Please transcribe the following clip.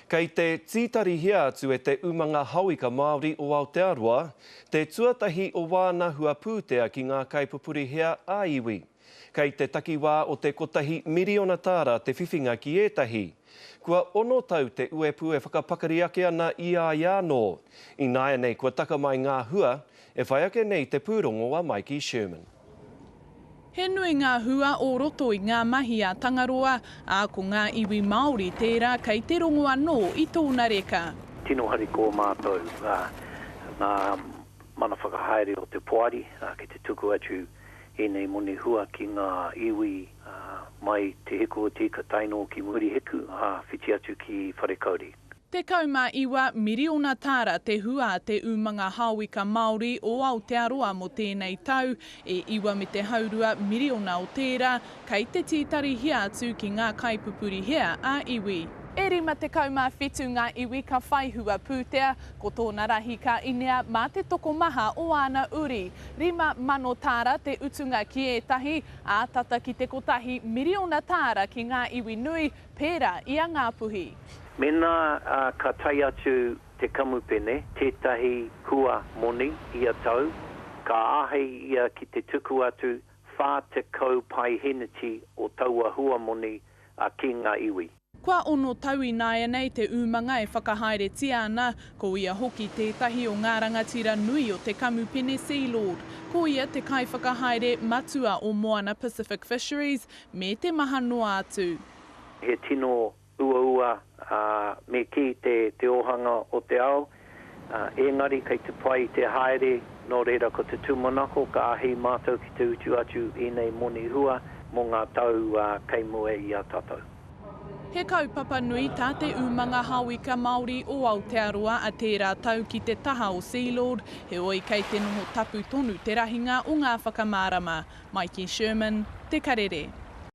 Kei te tītarihia atu e te umanga haoika Māori o Aotearoa te tuatahi o wāna hua pūtea ki ngā kaipupuri hea ā-iwi. Kei te takiwā o te kotahi miriona tāra te whiwhinga ki ētahi. Kua ono tau te uepu e whakapakari ake ana i a ia anō. Ināianei kua taka mai ngā hua, e whai ake nei te pūrongo a Maiki Sherman. He nui ngā hua o roto i ngā mahi a Tangaroa, ā, ko ngā iwi Māori tērā kei te rongo anō i tōna reka. Tino harikoa mātou ngā mana whakahaere o te poari ki te tuku atu ēnei moni hua ki ngā iwi mai Te Hiku o Te Ika tae noa ki Murihiku, ā, whiti atu ki Wharekauri. 19 miriona tāra te hua a te umanga haoika Māori o Aotearoa mō tēnei tau, e iwa me te haurua miriona o tērā kei te tītarihia atu ki ngā kaipupuri hea ā-iwi. E 57 ngā iwi ka whai hua pūtea, ko tōna rahi ka inea mā te tokomaha o āna uri. 5,000 tāra te utunga ki ētahi, ā, tata ki te kotahi miriona tāra ki ngā iwi nui, pērā i a Ngāpuhi. Mēnā ka tae atu te kamupene tētahi hua moni ia tau, ka āhei ia ki te tuku atu 40 paeheneti o taua huamoni ki ngā iwi. Kua ono tau ināianei te umanga e whakahaeretia ana, ko ia hoki tētahi o ngā rangatira nui o te kamupene Sealord. Ko ia te kaiwhakahaere matua o Moana Pacific Fisheries me te maha noa atu. He tino uaua, ā, me kī te, te ōhanga o te ao, ā, ēngari kei te pai te haere, nō reira ko te tūmanako ka āhei mātou ki te utu atu ēnei moni hua mō ngā tau, ā, kei mua i a tātou. He kaupapa nui tā te umanga haoika Māori o Aotearoa a tērā tau ki te taha o Sealord, heoi kei te noho tapu tonu te rahinga o ngā whakamārama. Maiki Sherman, Te Karere.